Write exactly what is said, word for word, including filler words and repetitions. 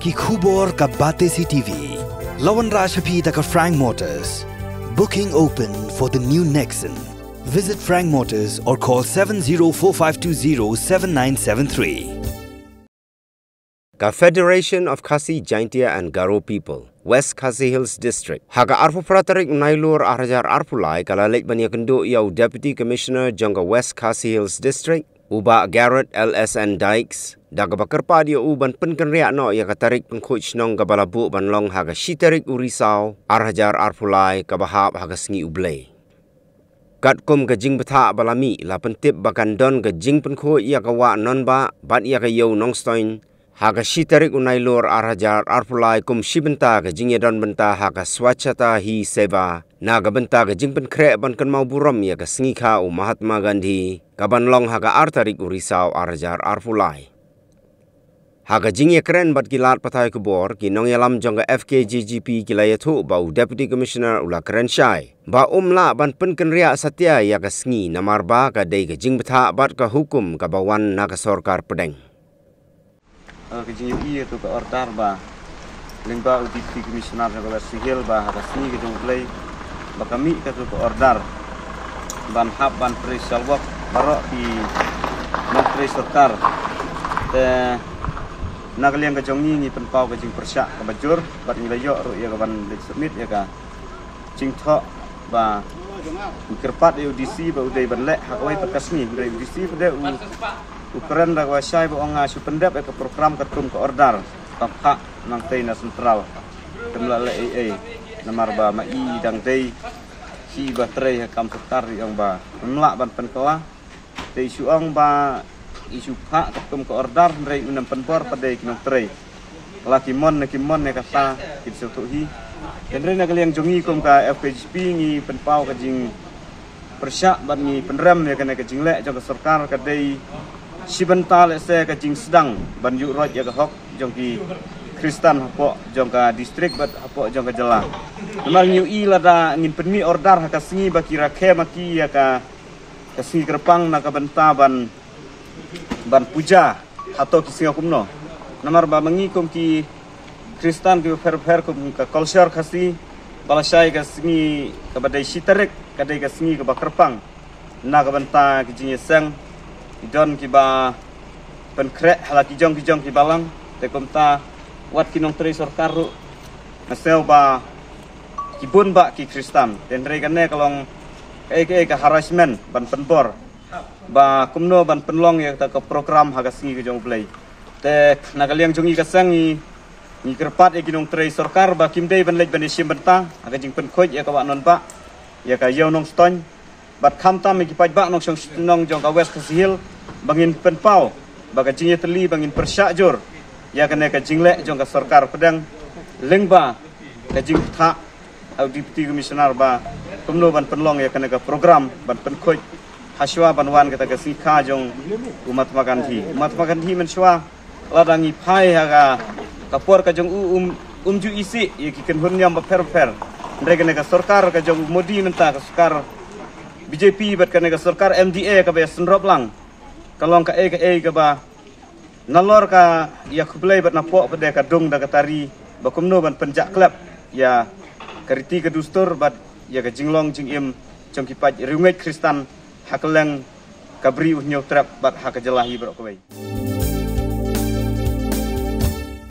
Ki khubor ka Batesi T V. La wanrah sha phi da ka Frank Motors. Booking open for the new Nexon. Visit Frank Motors or call seven zero four five two zero seven nine seven three. Ka Federation of Khasi Jaintia and Garo People, West Khasi Hills District, ha ka arphew phra tarik u Nailur ar hajar arphew lai, ka la leit ban ïakynduh ïa u Deputy Commissioner jong ka West Khasi Hills District, u Bah Garrett L S N Dykes, da kaba kyrpad ïa u ban pynkynriah noh ïa ka tarik pynkhuid shnong kaba la buh ban long ha ka shi tarik u Risaw ar hajar arphew lai, kaba hap ha ka sngi U Blei. Katkum ka jingbthah ba la mih, la pyntip ba kan don ka jingpynkhuid ïa ka wah Nonbah bad ïa ka Ïew Nongstoiñ ha ka shi tarik u Nailur ar hajar arphew lai, kum shi bynta ka jingïadon bynta ha ka Swachhata Hi Seva, na ka bynta ka jingpynkhreh ban kynmaw burom ïa ka sngi kha u Mahatma Gandhi, kaban long ha ka ar tarik u Risaw ar hajar arphew lai. Ha ka jingïakren bad ki lad pathai khubor, ki nongïalam jong ka F K J G P ki la ïathuh ba u Deputy Commissioner u la kren shai ba um lah ban pynkynriah satia ïa ka sngi, namar ba ka dei ka jingbthah bad ka hukum kaba wan na ka sorkar pdeng. Ka jingïohi ïa ka order ba lyngba u Deputy Commissioner jong ka West Khasi Hills ba ha ka sngi ka jong U Blei ba ka mih katu ka order ban hap ban trei shalwok baroh ki nongtrei sorkar. Te na ka liang ka jong ngi, ngi pynpaw ka jingpyrshah kaba jur bad ngi la ïoh ruh ïa ka ban leit submit ïa ka jingthoh ba ngi kyrpad ïa u D C ba u dei ban leh ha kawei pat ka sngi, hynrei u D C pat de u, u kren da kaba shai ba ong nga shu pyndep ïa ka program katkum ka order ba phah nangtei na central. Te ym lah leh ei ei namar ba ma i dang dei ki ba trei ha kam sorkar, i ong ba ym lah ban pynkylla. Te i shu ong ba i shu phah katkum ka order, hynrei u nang pynbor pat de ki nongtrei. La ki mon ne ki mon ne kata kin sngewthuh hi. Hynrei na ka liang jong ngi kum ka F K J P ngi pynpaw ka jingpyrshah bad ngi pynrem ïa kane ka jingleh jong ka sorkar ka dei shi bynta lehse ka jingsdang ban ïuh roit ïa ka hok jong ki Khristan hapoh jong ka district bad hapoh jong ka jylla. Namar ngi ïohi lada ngin pynmih order ha ka sngi ba ki rakhe ma ki ïa ka, ka sngi kyrpang na ka bynta ban, ban puja hato ki sngew kumno. Namar ba ma ngi kum ki Khristan kiba pher pher kum ka culture Khasi ba la shai ka sngi kaba dei shi tarik ka dei ka sngi kaba kyrpang na ka bynta ki jingïaseng, ki don kiba pynkhreh ha la ki jong ki jong ki balang. Te kumta wat ki nongtrei sorkar ruh nga sngew ba ki bun bah ki Khristan. Te hynrei kane ka long kaei kaei ka harassment ban pynbor ba kumno ban pynlong ïa kata ka program ha ka sngi ka jong U Blei. Te na ka liang jong ngi ka seng ngi, ngi kyrpad ïa ki nongtrei sorkar ba kim dei ban leit ban ïashim bynta ha ka jingpynkhuid ïa ka wah Nonbah, ïa ka Ïew Nongstoiñ. Bad khamtam ïa ki paidbah nongshong shnong jong ka West Khasi Hills ba ngin pynpaw ba ka jingïatylli ba ngin pyrshah jur ïa kane ka jingleh jong ka sorkar pdeng lyngba ka jingpyrshah ha u Deputy Commissioner ba kumno ban pynlong ïa kane ka program ban pynkhuid hashwa ban wan kata ka sngi kha jong u Mahatma Gandhi. U Mahatma Gandhi mynshuwa lada ngi phai ha ka, ka por ka jong u um, um ju isih ïa ki kynhun niam bapher bapher. Hynrei kane ka sorkar ka jong u Modi mynta, ka sorkar B J P bad kane ka sorkar M D A kaba ïasynrop lang, ka long kaei kaei kaba nalor ka ïa khublei bad napoh pat de ka dung da ka tari ba kumno ban pynjah klep ïa ka riti ka dustur bad ïa ka jinglong jingim jong ki paid riewngeit Khristan ha kylleng ka Bri u Hynñiewtrep bad ha ka jylla hi baroh kawei.